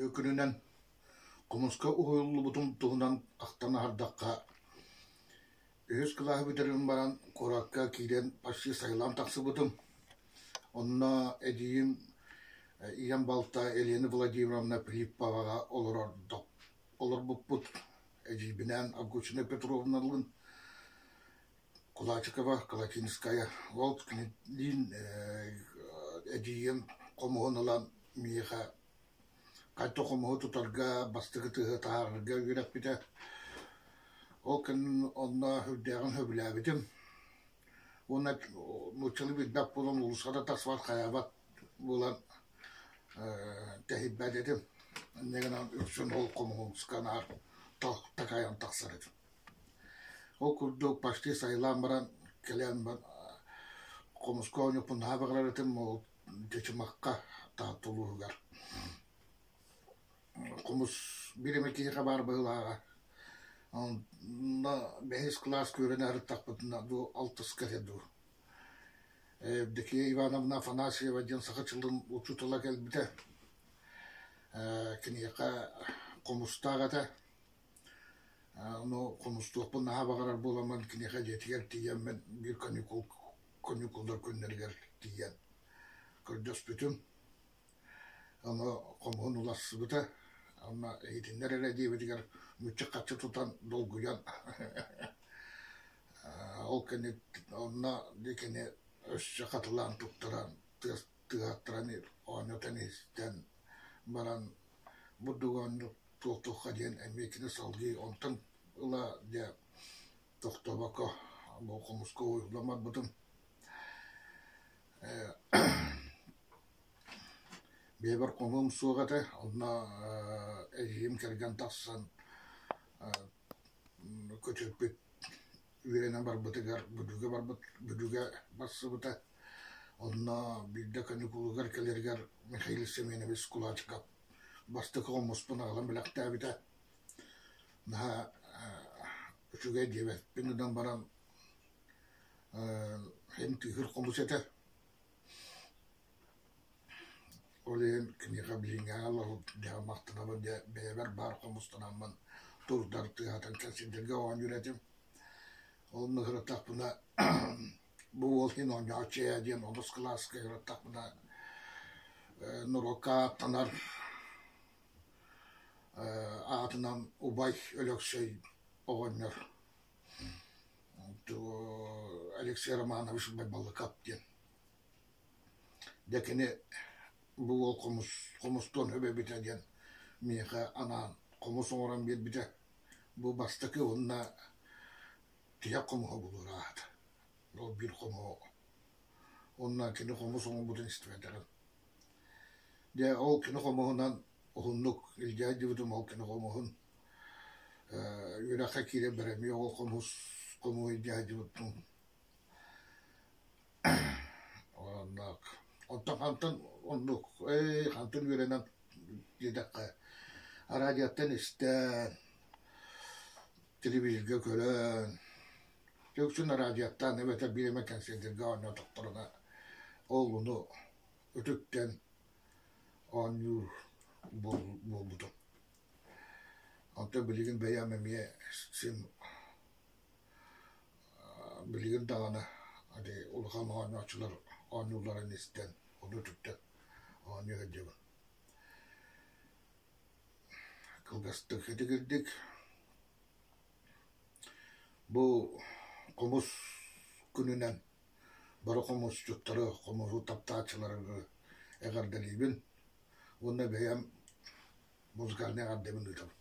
Үтүө күнүнэн хомуска уһуйуллубутум туһунан ахтан аһардахха, үһүс кылааһы бүтэрэн баран куоракка киирэн почти сайылаан тахсыбытым. Онно эдьиийим ийэм балта Елена Владимировна Филипповаҕа олорбуппут. Эдьиийбинээн Августина Петровналыын Кулачикова, Калачинская ол кинилиин эдьиийим хомуһун ылан миэхэ хайдах хомуһу тутарга, бастакы тыаһы таһаарарга үөрэппитэ. Ол кэннин онно сүрдээҕин сөбүлээбитим. Уонна нууччалыы билбэт буолан уулуссаҕа да тахсыбат, хайаабат буолан тэһийбэт этим. Инньэ гынан үксүн ол хомуһуска наар такайан тахсар этим. Ол курдук почти сайылаан баран кэлэн хомуска оонньуохпун наһаа баҕарар этим, ол Чычымахха Таатта улууһугар хомус биир эмэ киһиэхэ баар быһыылааҕа. Онно бэһис кылааска үөрэнэ сырыттахпытына дуу, алтыска этэ дуу Евдокия Ивановна Афанасьева диэн саха тылын учуутала кэлбитэ. Киниэхэ хомустаах этэ. Ону хомустуохпун наһаа баҕарар буоламмын киниэхэ дьиэтигэр тиийэммин биир каникул каникуллар күннэригэр тиийэн көрдөспүтүм. Ону хомуһун уларсыбыта. Онно иһитиннэр эрэ диэбитигэр мүччү-хаччы тутан долгуйан ол кэнни онно кини өссө хатылаан туттаран тыас тыаһаттаран оонньотон истэн баран бурдук оонньуу туохтуохха диэн эмиэ кини салгыы онтон ыла дьэ тохтобокко бу хомуска уһуйуллан барбытым. Бэйэбэр хомуһум суох этэ, онно эдьиийим кэргэн тахсан көтүппүт үөрэнэн барбытыгар Бүлүүгэ барбыт Бүлүүгэ барсыбыта. Онно биирдэ каникулугар кэлэригэр Михаил Семенович Кулачиков бастакы хомуспун аҕалан бэлэхтээбитэ. Наһаа үчүгэй диэбэппин гынан баран эн тыыһыр хомус этэ. Ол иһин киниэхэ билиҥҥээҕи олорор махтанабын дьэ бэйэбэр баар хомустанаммын турдар тыаһатан кэлсирдэргэ оонньуур этим. Онно сырыттахпына бу уол иһин оонньооччу ээ диэн онус кылааска сырыттахпына норуокка ааттанар аатынан убай Өлөксөй оҕонньор Алексей Романович Байбалыкап диэн. Дьэ кини бу уол хомус хомустуон сөп эбитэ диэн миэхэ анаан хомус оҥорон биэрбитэ. Бу бастакы уонна тиһэх хомуһа буолуо аата. Ол биир хомуһу. Уонна кини хомус оҥорбутун истибэтэҕим. Дьэ ол кини хомуһунан уһуннук илдьэ сылдьыбытым ол кини хомуһун үөрэххэ киирэн баран эмиэ ол хомус хомуһу илдьэ сылдьыбыппын. Оннук. Онтон хантан оннук ээ хантан үөрэнэн диэтэххэ араадьыйаттан истэн, телевизорга көрөн, дьэ үксүн араадьыйаттан эбэтэр биир эмэ кэнсиэрдэргэ оонньоотохторуна ол ону үтүктэн оонньуур буолбутум. Онтон билигин бэйэм эмиэ син билигин даҕаны ити улахан оонньооччулар оонньуулларын истэн, ону үтүктэн оонньуу сылдьабын. Кылгастык итигирдик бу хомус күнүнэн бары хомусчуттары, хомуһу таптааччылары эҕэрдэлиибин уонна бэйэм музыкальнай эҕэрдэбин ыытабын.